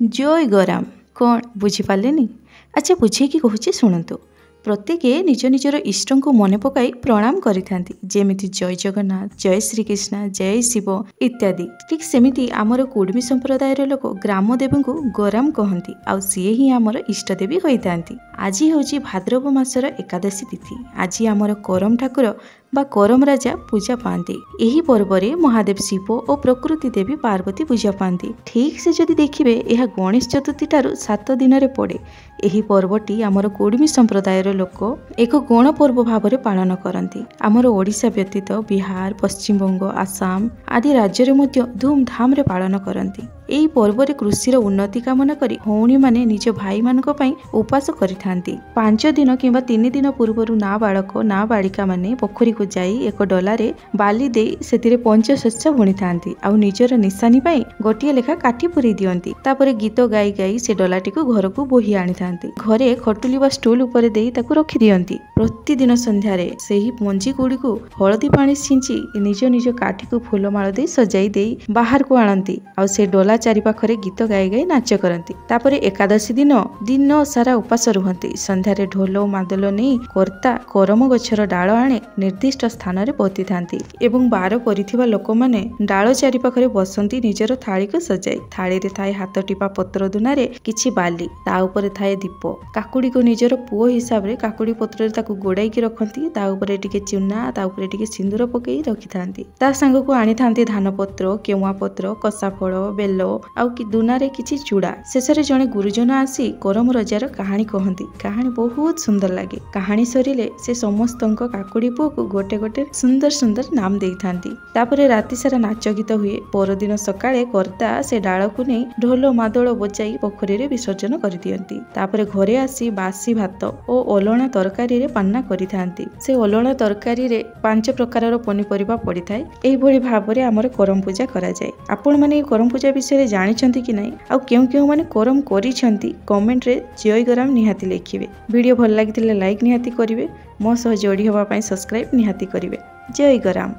ଜୟ ଗରାମ। କ'ଣ ବୁଝିପାରିଲେନି? ଆଚ୍ଛା, ବୁଝେଇକି କହୁଛି, ଶୁଣନ୍ତୁ। ପ୍ରତ୍ୟେକେ ନିଜ ନିଜର ଇଷ୍ଟଙ୍କୁ ମନେ ପକାଇ ପ୍ରଣାମ କରିଥାନ୍ତି, ଯେମିତି ଜୟ ଜଗନ୍ନାଥ, ଜୟ ଶ୍ରୀକୃଷ୍ଣ, ଜୟ ଶିବ ଇତ୍ୟାଦି। ଠିକ୍ ସେମିତି ଆମର କୁଡ଼ମୀ ସମ୍ପ୍ରଦାୟର ଲୋକ ଗ୍ରାମ ଦେବୀଙ୍କୁ ଗରାମ କହନ୍ତି, ଆଉ ସିଏ ହିଁ ଆମର ଇଷ୍ଟଦେବୀ ହୋଇଥାନ୍ତି। ଆଜି ହେଉଛି ଭାଦ୍ରବ ମାସର ଏକାଦଶୀ ତିଥି। ଆଜି ଆମର କରମ ଠାକୁର ବା କରମ ରାଜା ପୂଜା ପାଆନ୍ତି। ଏହି ପର୍ବରେ ମହାଦେବ ଶିବ ଓ ପ୍ରକୃତି ଦେବୀ ପାର୍ବତୀ ପୂଜା ପାଆନ୍ତି। ଠିକ୍ ସେ ଯଦି ଦେଖିବେ, ଏହା ଗଣେଶ ଚତୁର୍ଥୀ ଠାରୁ 7 ଦିନରେ ପଡ଼େ। ଏହି ପର୍ବଟି ଆମର କୁଡ଼ମୀ ସମ୍ପ୍ରଦାୟର ଲୋକ ଏକ ଗଣପର୍ବ ଭାବରେ ପାଳନ କରନ୍ତି। ଆମର ଓଡ଼ିଶା ବ୍ୟତୀତ ବିହାର, ପଶ୍ଚିମବଙ୍ଗ, ଆସାମ ଆଦି ରାଜ୍ୟରେ ମଧ୍ୟ ଧୁମଧାମରେ ପାଳନ କରନ୍ତି। ଏହି ପର୍ବରେ କୃଷିର ଉନ୍ନତି କାମନା କରି ଭଉଣୀମାନେ ନିଜ ଭାଇମାନଙ୍କ ପାଇଁ ଉପାସ କରିଥାନ୍ତି। 5 ଦିନ କିମ୍ବା 3 ଦିନ ପୂର୍ବରୁ ନାବାଳକ ନାବାଳିକାମାନେ ପୋଖରୀକୁ ଯାଇ ଏକ ଡଲାରେ ବାଲି ଦେଇ ସେଥିରେ ପଞ୍ଚଶସ୍ୟ ବୁଣିଥାନ୍ତି, ଆଉ ନିଜର ନିଶାନୀ ପାଇଁ ଗୋଟିଏ ଲେଖା କାଠି ପୁରେଇ ଦିଅନ୍ତି। ତାପରେ ଗୀତ ଗାଇ ଗାଇ ସେ ଡଲାଟିକୁ ଘରକୁ ବୋହି ଆଣିଥାନ୍ତି। ଘରେ ଖଟୁଲି ବା ଷ୍ଟୁଲ ଉପରେ ଦେଇ ତାକୁ ରଖିଦିଅନ୍ତି। ପ୍ରତିଦିନ ସନ୍ଧ୍ୟାରେ ସେହି ମଞ୍ଜି ଗୁଡ଼ିକୁ ହଳଦୀ ପାଣି ଛିଞ୍ଚି ନିଜ ନିଜ କାଠିକୁ ଫୁଲମାଳ ଦେଇ ସଜାଇ ଦେଇ ବାହାରକୁ ଆଣନ୍ତି, ଆଉ ସେ ଡଲା ଚାରିପାଖରେ ଗୀତ ଗାଇ ଗାଇ ନାଚ କରନ୍ତି। ତାପରେ ଏକାଦଶୀ ଦିନ ଦିନ ସାରା ଉପାସ ରୁହନ୍ତି। ସନ୍ଧ୍ୟାରେ ଢୋଲ ମାଦଲ ନେଇ କର୍ତ୍ତା କରମ ଗଛର ଡାଳ ଆଣି ନିର୍ଦ୍ଦିଷ୍ଟ ସ୍ଥାନରେ ପୋତିଥାନ୍ତି, ଏବଂ ବାର କରିଥିବା ଲୋକମାନେ ଡାଳ ଚାରିପାଖରେ ବସନ୍ତି ନିଜର ଥାଳିକୁ ସଜାଇ। ଥାଳିରେ ଥାଏ ହାତ ଟିପା ପତ୍ର ଦୁନାରେ କିଛି ବାଲି, ତା ଉପରେ ଥାଏ ଦୀପ। କାକୁଡ଼ିକୁ ନିଜର ପୁଅ ହିସାବରେ କାକୁଡ଼ି ପତ୍ରରେ ତାକୁ ଗୋଡ଼ାଇକି ରଖନ୍ତି। ତା ଉପରେ ଟିକେ ଚୁନା, ତା ଉପରେ ଟିକେ ସିନ୍ଦୁର ପକେଇ ରଖିଥାନ୍ତି। ତା ସାଙ୍ଗକୁ ଆଣିଥାନ୍ତି ଧାନପତ୍ର, କେଉଁଆ ପତ୍ର, କଷାଫଳ, ବେଲ ଆଉ କି ଦୁନାରେ କିଛି ଚୁଡ଼ା। ଶେଷରେ ଜଣେ ଗୁରୁଜନ ଆସି କରମ ରଜାର କାହାଣୀ କହନ୍ତି। କାହାଣୀ ବହୁତ ସୁନ୍ଦର ଲାଗେ। କାହାଣୀ ସରିଲେ ସେ ସମସ୍ତଙ୍କ କାକୁଡ଼ି ପୁଅକୁ ଗୋଟେ ଗୋଟେ ସୁନ୍ଦର ସୁନ୍ଦର ନାମ ଦେଇଥାନ୍ତି। ତାପରେ ରାତି ସାରା ନାଚ ଗୀତ ହୁଏ। ପରଦିନ ସକାଳେ କର୍ତ୍ତା ସେ ଡାଳକୁ ନେଇ ଢୋଲ ମାଦଳ ବଜାଇ ପୋଖରୀରେ ବିସର୍ଜନ କରିଦିଅନ୍ତି। ତାପରେ ଘରେ ଆସି ବାସି ଭାତ ଓ ଅଲଣା ତରକାରୀରେ ପାନ୍ନା କରିଥାନ୍ତି। ସେ ଅଲଣା ତରକାରୀରେ 5 ପ୍ରକାରର ପନିପରିବା ପଡ଼ିଥାଏ। ଏହିଭଳି ଭାବରେ ଆମର କରମ ପୂଜା କରାଯାଏ। ଆପଣମାନେ ଏହି କରମ ପୂଜା ବିଷୟରେ ଜାଣିଛନ୍ତି କି ନାହିଁ, ଆଉ କେଉଁ କେଉଁମାନେ କରମ କରିଛନ୍ତି, କମେଣ୍ଟରେ ଜୟ ଗରାମ ନିହାତି ଲେଖିବେ। ଭିଡ଼ିଓ ଭଲ ଲାଗିଥିଲେ ଲାଇକ୍ ନିହାତି କରିବେ, ମୋ ସହ ଯୋଡ଼ି ହେବା ପାଇଁ ସବସ୍କ୍ରାଇବ୍ ନିହାତି କରିବେ। ଜୟ ଗରାମ।